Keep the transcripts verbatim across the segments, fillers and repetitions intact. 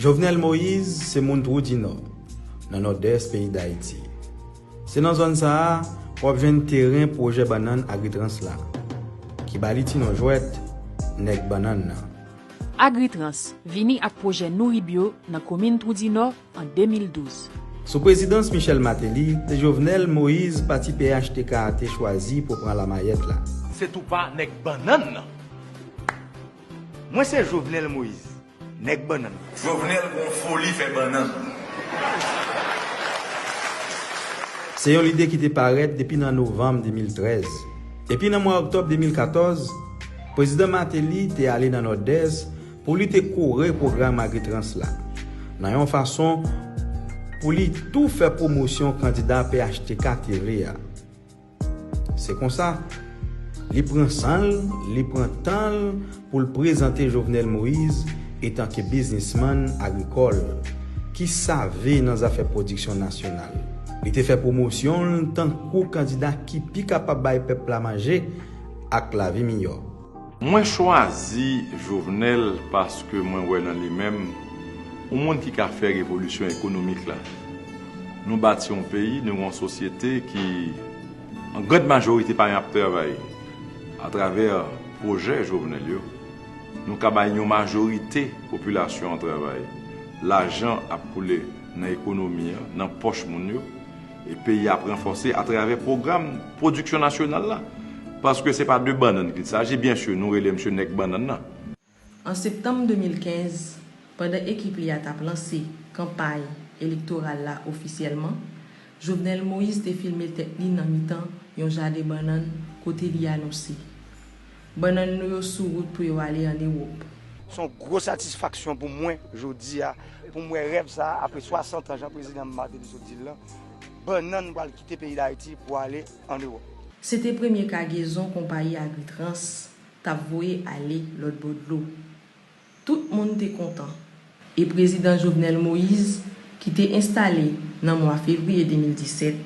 Jovenel Moïse se moun Twou di Nò, nan Nòdès peyi Dayiti. Se nan zòn sa a w ap jwenn teren pwojè bannann Agritrans la, ki ba li ti non jwèt Nèg Bannann nan. Agritrans vini ak pwojè Nouribio nan komin Twou di Nò an de mil douz. Sou prezidans Michel Martelly, se Jovenel Moïse pati P H T K a te chwazi pou pran lamayèt la. Se tou pa Nèg Bannann nan. Mwen se Jovenel Moïse, Nèg Bannann. Jovenel gon foli fè bannann. Se yon lide ki te parèt depi nan novanm de mil trèz. Epi nan mwa òktòb de mil katòz, Prezidan Martelly te ale nan Nòdès pou li te kore pwogram Agritrans la, nan yon fason pou li tou fè pwomosyon kandida P H T K te vle a. Se konsa, li pran san l, li pran tan l pou l prezante Jovenel Moïse etanke biznismann agrikòl ki save nan zafè pwodiksyon nasyonal. Li te fè pwomosyon l tankou kandida ki pi kapab bay pèp la manje ak lavi miyò. Mwen chwazi Jovenel paske mwen wè nan li menm yon moun ki ka fè revolisyon ekonomik la. Nou bati yon peyi, nou gen yon sosyete ki, an grand majorite pa ap travay. Atravè pwojè Jovenel yo, nou ka bay yon majorite popilasyon an travay. Lajan ap koule nan ekonomi an, nan pòch moun yo. E peyi a ap ranfòse atravè pwogram pwodiksyon nasyonal la. Paske se pa de bannann ki saji, byen si nou rele misye Nèg Bannann nan. An septanm de mil kenz, pandan ekip li a t ap lanse kanpay elektoral la ofisyèlman, Jovenel Moïse te filme tèt li nan mitan yon jaden bannann kote li anonse, Bannann nou yo sou wout pou yo ale an Ewòp. Se yon gwo satisfaksyon pou mwen jodi a, pou m wè rèv sa a, apre swasant an, jan Prezidan Martelly sot di l lan, bannann pral kite peyi Dayiti pou ale an Ewòp. Se te premye kagezon konpayi Agritrans t ap voye ale lòt bò dlo. Tout moun te kontan. E Prezidan Jovenel Moïse, ki te enstale nan mwa fevriye de mil disèt,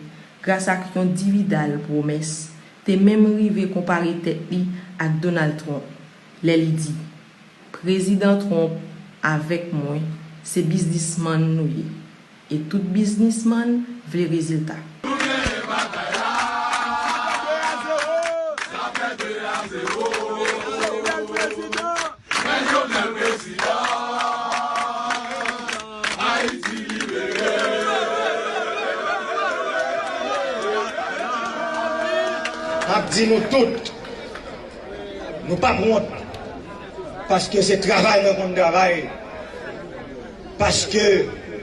gras ak yon dividal pwomès, te menm rive konpare tèt li ak Donald Trump, lè li di, Prezidan Trump avèk mwen, se biznismann nou ye. E tout biznismann vle rezilta. M ap di nou tout, nou p ap wont, paske se travay mwen konn travay, paske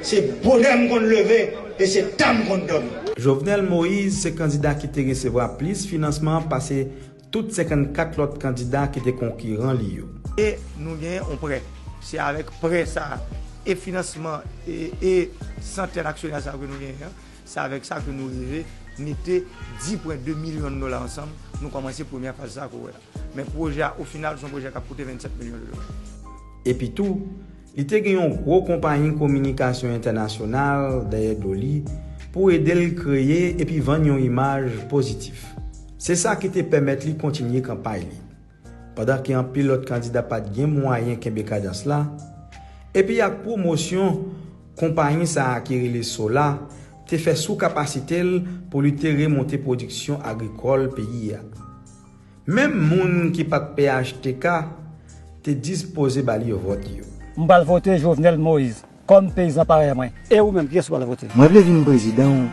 se bonè m konn leve e se ta m konn dòmi. Jovenel Moïse se kandida ki te resevwa plis finansman pase tout senkannkat lòt kandida ki te konkiran li yo. E nou genyen yon prè. Se avèk prè sa a e finansman e, e santèn aksyonè sa a ke nou genyen an, se avèk sa ke nou rive mete dis pwen de milyon dola ansanm, nou kòmanse premyè faz sa a ke w wè la. Men pwojè a, o final, se yon pwojè k ap koute vennsèt milyon de dola. Epi tou, li te gen yon gwo konpayi kominikasyon entènasyonal dèyè do li pou ede l kreye epi vann yon imaj pozitif. Se sa ki te pèmèt li kontinye kanpay li. Pandan ke anpil lòt kandida pa t gen mwayen kenbe kadans la, epi ak pwomosyon konpayi sa a ki rele Sola te fè sou kapasite l pou li te remonte pwodiksyon agrikòl peyi a. Menm moun ki pa t P H T K te dispoze ba li vòt yo. M pral vote Jovenel Moïse kòm peyizan parèy mwen. E ou menm, kiyès ou pral vote? Mwen vle vin prezidan w,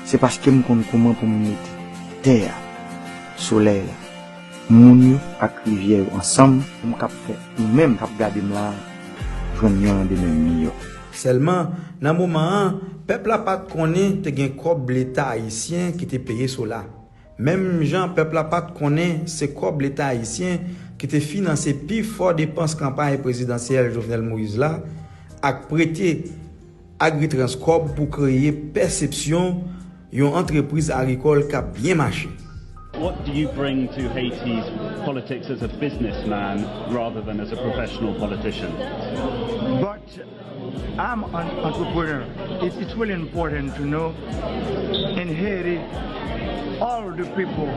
se paske m konn kouman pou m mete tè a, solèy la, moun yo ak rivyè yo ansanm pou m kab fè ou menm k ap gade m la a jwenn yon landemen miyò. Sèlman, nan moman an, pèp la pa t konnen te gen kòb Leta ayisyen ki te peye Sola. Menm jan pèp la pa t konnen se kòb Leta ayisyen ki te finanse pi fò depans kanpay prezidansyèl Jovenel Moïse la ak prete Agritrans kòb pou kreye pèsepsyon yon antrepriz agrikòl k ap byen mache. What do you bring to Haiti's politics as a businessman rather than as a professional politician? But I'm an entrepreneur. It, it's really important to know in Haiti, all the people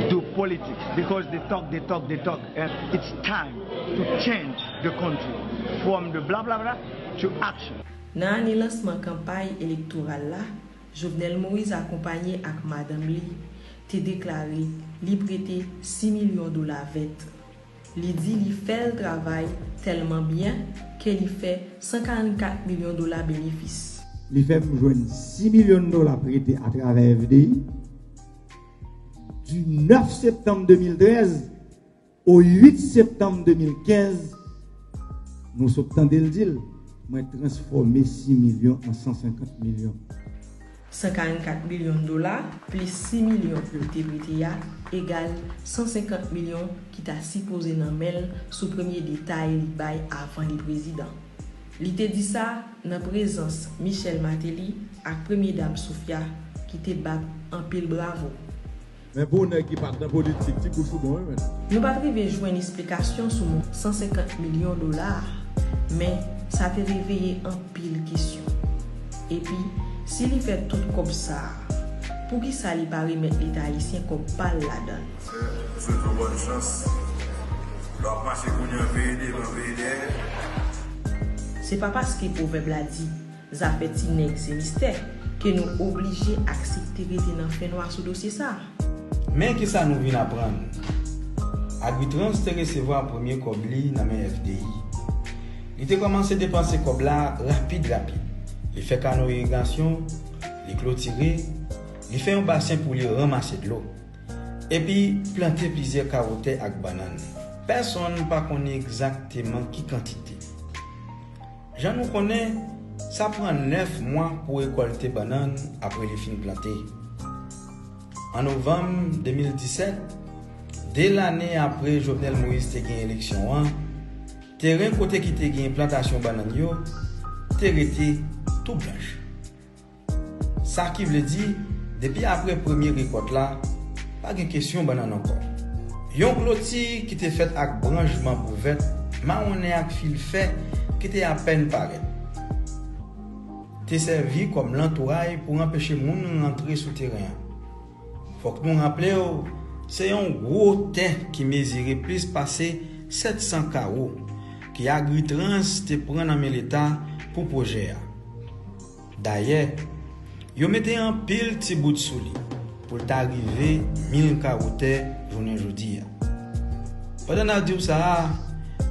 do politics because they talk, they talk, they talk. And it's time to change the country From the blah blah blah to action. Nan ane lansman kanpay elektoral la, Jovenel Moïse akonpanye ak madanm li te deklare li prete sis milyon dola vèt. Li di li fè l travay tèlman byen ke li fè san karannkat milyon dola benefis. Li fè m jwenn sis milyon dola prete atravè F D I. Du nèf septanm de mil trèz au uit septanm de mil kenz, nou sot tande l di l, mwen transfòme sis milyon an san senkant milyon. San karannkat milyon dola plis sis milyon ke l te prete a egal san senkant milyon ki ta sipoze nan men l sou premye detay li bay avan li prezidan. Li te di sa nan prezans Michel Martelly ak Premye Dam Sophia ki te bat anpil bravo. Men pou nèg ki pa t nan politik, ti bouch ou bon wi menn. Nou pa t rive jwenn esplikasyon sou mont san senkant milyon dola a, men sa te reveye anpil kesyon. Epi, si li fè tout kòb sa a, poukisa li pa remèt Leta ayisyen kòb pa l ladan l? Swete w bòn chans. Lè w ap mache kounye a, veye devan, veye dèyè. Se pa paske pwovèb la di zafè ti nèg se mistè ke nou oblije aksepte rete nan fènwa sou dosye sa a. Men kisa nou vin aprann. Agritrans te resevwa premye kòb li nan men F D I. Li te kòmanse depanse kòb la rapid rapid. Li fè kano irigasyon, li klotire, li fè yon basen pou li ranmase dlo. Epi plante plizyè kawo tè ak bannann. Pèsonn pa konnen egzakteman ki kantite. Jan nou konnen, sa pran nèf mwa pou rekòlte bannann apre li fin plante. An novanm de mil disèt, de lane apre Jovenel Moïse te gen eleksyon an, teren kote ki te gen plantasyon bannann yo te rete tou blanch. Sa ki vle di, depi apre premye rekòt la, pa gen kesyon bannann ankò. Yon kloti ki te fèt ak branch banbou vèt, mawonnen ak fil fè ki te apèn parèt, te sèvi kòm lantouray pou anpeche moun rantre sou teren an. Fòk nou raple w, se yon gwo tè ki mezire plis pase sèt san kawo ki Agritrans te pran nan men Leta pou pwojè a. Dayè, yo mete anpil ti bout sou li pou l ta rive mil kawo tè jounen jodi a. Pandan n ap di w sa a,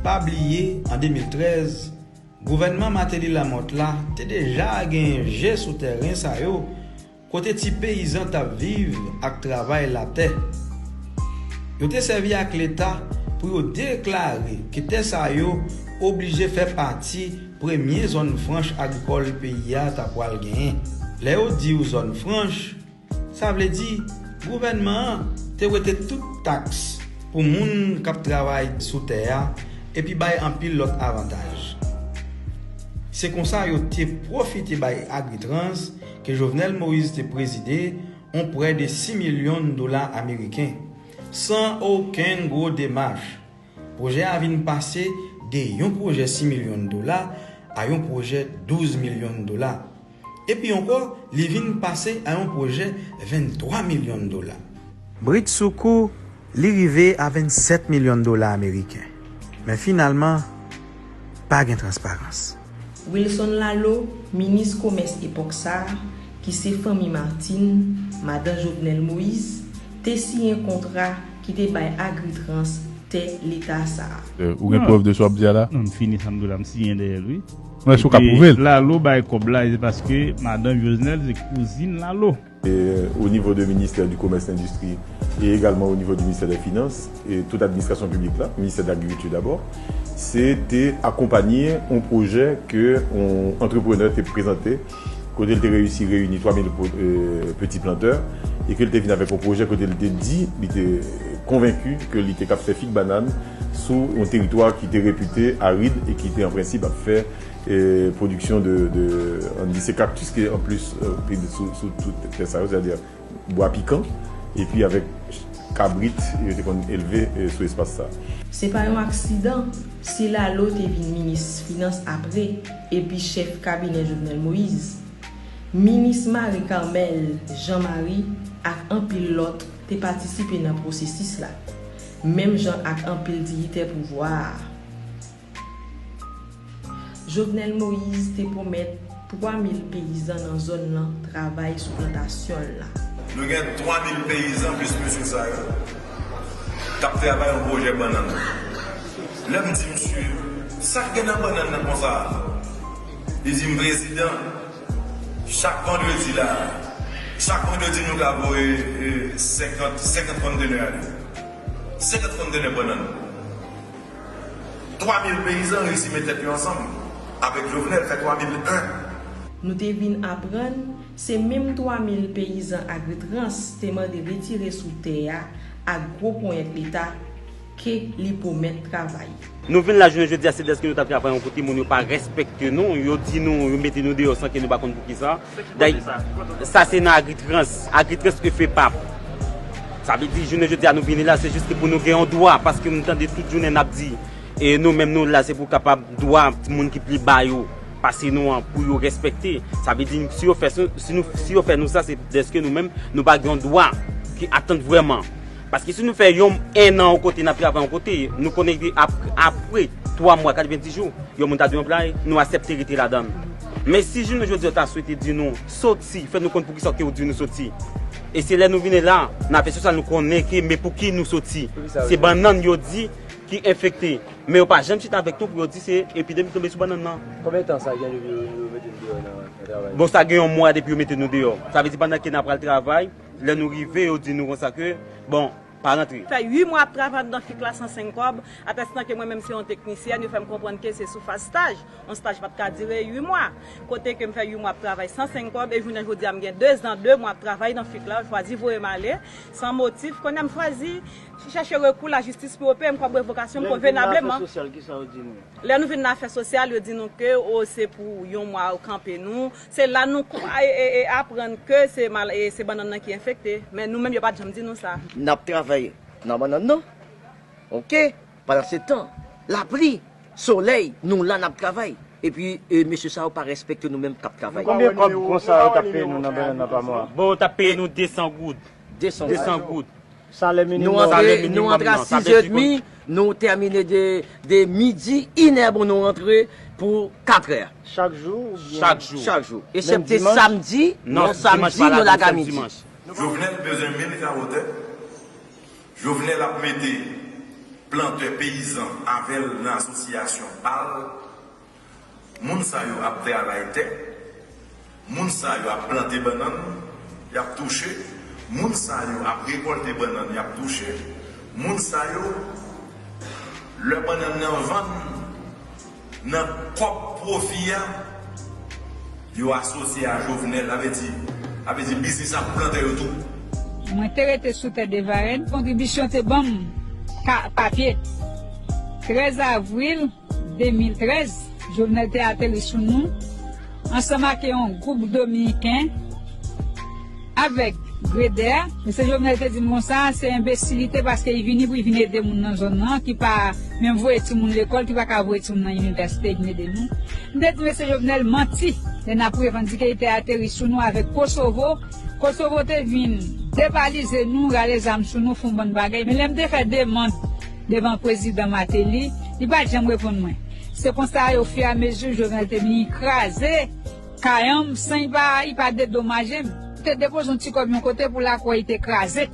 pa bliye, an de mil trèz, gouvènman Martelly-Lamothe la te deja gen je sou tèren sa yo, kote ti peyizan t ap viv ak travay latè. Yo te sèvi ak Leta pou yo deklare ke tè sa yo oblije fè pati premye zòn franch agrikòl peyi a ta pral genyen. Lè yo di w zòn franch, sa vle di gouvènman an te wete tout taks pou moun k ap travay sou tè a epi bay anpil lòt avantaj. Se konsa yo te pwofite bay Agritrans ke Jovenel Moïse te prezide yon prè de sis milyon dola ameriken, san okenn gwo demach. Pwojè a vin pase de yon pwojè sis milyon dola a yon pwojè douz milyon dola. Epi ankò, li vin pase a yon pwojè venntwa milyon dola. Britsoukou, li rive a vennsèt milyon dola ameriken. Men finalman, pa gen transparans. Wilson Lalo, minis komès epòk sa a, ki se fanmi Martine, madan Jovenel Moïse, te siyen kontra ki te bay Agritrans tè Leta sa a. Ou gen prèv de sa w ap di a la? Non, m fini sa m dwe la, m siyen dèyè l, wi. Mwen, èske w ka pwouve l? Lalo bay kòb la, se paske madan Jovenel se kouzin Lalo. Et au niveau de ministère du Commerce et Industrie et également au niveau du ministère des Finances et toute administration publique là, ministère de l'Agriculture d'abord, se te akonpanye yon pwojè ke yon antreprenè te prezante, kote l te reyisi reyini twa mil peti plantè e ke l te vin avèk yon pwojè kote l te di, li te konvenki ke li te kab fè fig bannann sou yon teritwa ki te repite arid e ki te an prensip ap fè e pwodiksyon de, de, ann di se kaktis ki anplis pil sou, sou tout tè sa yo, sètadi bwa pikan, epi avèk kabrit yo te konn elve sou espas sa. Se pa yon aksidan si Lalo te vin minis finans apre epi chèf kabinè Jovenel Moïse. Minis Marie Carmelle Jean Marie ak anpil lòt te patisipe nan pwosesis la, menm jan ak anpil diyitè pouvwa a. Jovenel Moïse te pwomèt twa mil peyizan nan zòn nan travay sou plantasyon l la. Nou gen twa mil peyizan plis mesye sa yo k ap travay yon pwojè bannann. Lè m di misye, sa k gen nan bannann nan konsa? Li di m, prezidan, chak vandredi la, chak vandredi nou ka voye senkant, senkant kontenè ale. Senkant kontenè bannann. Twa mil peyizan resi met tèt yo ansanm avèk Jovenel fè twa mil en. Nou te vin aprann se menm twa mil peyizan Agritrans te mande retire sou tè a ak gwo ponyèt Leta ke li pwomèt travay. Nou vin la jounen jodi a se dèske nou t ap travay yon kote moun yo pa respekte nou, yo di nou, yo mete nou deyò san ke nou pa konn poukisa. Dayè, sa se nan Agritrans, Agritrans ke FEPAP. Sa vle di jounen jodi a nou vini la se jis pou nou gen yon dwa paske nou tande tout jounen n ap di e nou menm nou la se pou kapab dwa moun ki pli ba yo pase nou an pou yo respekte. Sa vle di si yo fè si nou si yo fè nou sa se dèske nou menm nou pa gen yon dwa ki atann vrèman. Paske si nou fè yon en an yon kote n ap travay yon kote nou konnen ke apre twa mwa katrevenndis jou yon moun ta dwe anplwaye nou aksepte rete ladan l. Men si jounen jodi a yo ta swete di nou soti fè nou konn poukisa ke yo di nou soti. E se lè nou vini la nan afè sosyal nou konnen ke men pouki nou soti. Se bannann yo di ki enfekte. Men yo pa janm chita avèk nou pou yo di se epidemi ki tonbe sou bannann nan. Konbyen tan sa gen depi yo mete nou deyò nan travay? Bon sa gen yon mwa depi yo mete nou deyò. Sa vle di pandan ke n ap pral travay, lè nou rive yo di nou konsa ke bon, pa rantre. Fè uit mwa ap travay anndan fik la san senk kòb, atèstan ke mwen menm se yon teknisyèn, yo fè m konprann ke se sou faz staj. Yon staj pa t ka dire uit mwa. Kote ke m fè uit mwa ap travay san senk kòb e jounen jodi a m gen dezan, de mwa ap travay nan fik la, yo chwazi voye m ale san motif. Kounye a m chwazi chèche rekou lajistis pou yo peye m kòb revokasyon m konvenableman. Lè nou vin nan afè sosyal, ki sa yo di nou? Lè nou vin nan afè sosyal, yo di nou ke o se pou yon mwa yo kanpe nou. Se la nou aprann ke se bannann nan ki enfekte. Men nou menm yo pa t janm di nou sa. N ap travay nan bannann nan. Oke. Pandansetan, lapli, solèy, nou la n ap travay. Epi mesye sa yo pa respekte nou menm k ap travay. Konbyen kòb konsa yo t ap peye nou nan bannann nan pa mwa? Bon, yo t ap peye nou desan goud. Desan goud. Salè minimòm. Nou antre a sizè edmi, nou tèmine de midi, inè bon nou antre pou katrè. Chak jou? Chak jou. Chak jou. Eksepte samdi, non samdi nou lage a midi. Jovenel bezwen mil kawo tè. Jovenel ap mete plantè peyizan avè l nan asosyasyon pa l. Moun sa yo ap travay tè. Moun sa yo ap plante bannann, y ap touche. Moun sa yo ap rekòlte bannann, y ap touche. Moun sa yo, lè bannann nan vann, nan kòb pwofi a, yo asosye a Jovenel, sa vle di, sa vle di biznis ap plantè yo tou. Mwen te rete sou tè de Varenne, kontribisyon te ban m papye. Trèz avril de mil trèz, Jovenel te ateri sou nou ansanm ak yon gwoup dominiken avèk Greder. Mesye Jovenel te di m konsa, se enbesilite paske li vini pou li vin ede moun nan zòn nan ki pa menm voye timoun lekòl, ki pa ka voye timoun nan inivèsite, li vin ede nou. M te di mesye Jovenel manti lè n ap revandike li te ateri sou nou avèk Kosovo. Kosovo te vin depalize nou, rale zam sou nou, fè yon bann bagay. Men lè m te fè demann devan prezidan Martelly, li pa t janm reponn mwen. Se konsa, ofiramezi, Jovenel te vini kraze kay an m san li pa li pa dedomaje m. Te depoze yon ti kòb yon kote pou l akwè li te kraze.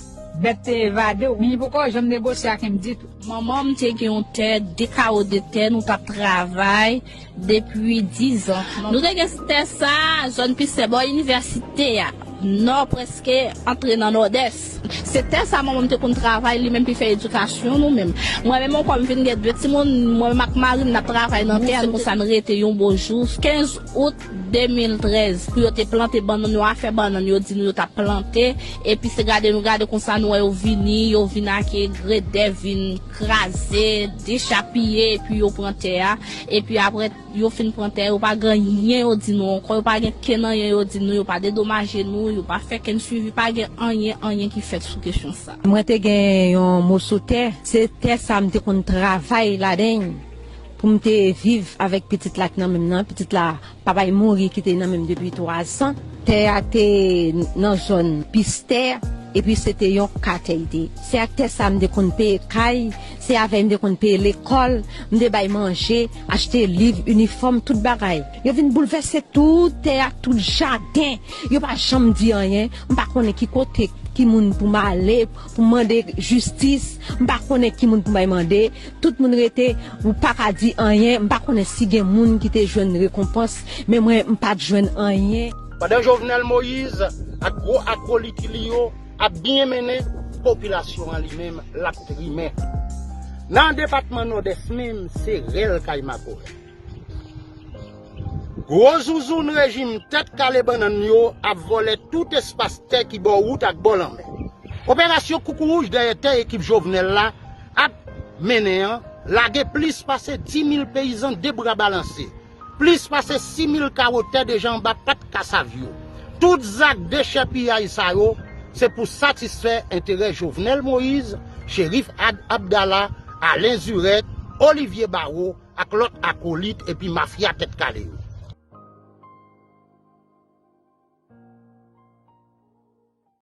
Bèt te evade w, men li poko janm negosye ak M ditou. Manman m te gen yon tè, de kawo de tè, nou t ap travay depi dizan. Nou te gen tè sa a, zòn Pistè, bò inivèsite a, nò, prèske antre nan nòdès. Se tè sa manman m te konn travay, li menm ki fè edikasyon nou menm. Mwen menm ankò m vin gen de timoun, mwen menm ak mari m n ap travay nan tè a, se konsa n rete yon bon jou, kenz out de mil trèz, pou yo te plante bannann, yo afè bannann, yo di nou yo t ap plante, epi se gade nou gade konsa nou wè yo vini, yo vin ak gredè, vin kraze, dechapiye, epi yo pran tè a, epi apre yo fin pran tè, yo pa gen anyen yo di nou ankò, yo pa gen kenn anyen yo di nou, yo pa dedomaje nou, yo pa fè kenn swivi, pa gen anyen, anyen ki fèt sou kesyon sa. Mwen te gen yon moso tè, se tè sa m te konn travay ladan l pou m te viv avèk pitit la k nan men m nan, pitit la papa l mouri kite l nan men m depi twa zan. Tè a te nan zòn Pistè. Epi se te yon katè l te ye. Se ak tè sa m te konn peye kay, se avè l m te konn peye lekòl, m te bay manje, achte liv, inifòm, tout bagay. Yo vin boulvèse tout tè a, tout jaden. Yo pa janm di anyen. M pa konnen ki kote, ki moun pou m ale, pou m mande jistis. M pa konnen ki moun pou m al mande. Tout moun rete, ou pa ka di anyen. M pa konnen si gen moun ki te jwenn rekonpans, men mwen, m pa t jwenn anyen. Pandan Jovenel Moïse ak gwo akolit li yo ap byen mennen, popilasyon an li menm l ap trimen. Nan depatman Nòdès menm, se rèl kay makorèl. Gwo zouzoun rejim tèt kale bannann yo ap vòlè tout espas tè ki bò wout ak bò lanmè. Operasyon Koukouwouj dèyè tè ekip Jovenel la ap mennen an lage plis pase dis mil peyizan de bra balanse. Plis pase sis mil kawo tè deja anba pat kasav yo. Tout zak dechèpiyay sa yo, se pou satisfè enterè Jovenel Moïse, Cherif Ad Abdallah, Alain Zurek, Olivier Barrot ak lòt akolit epi mafya tèt kale yo.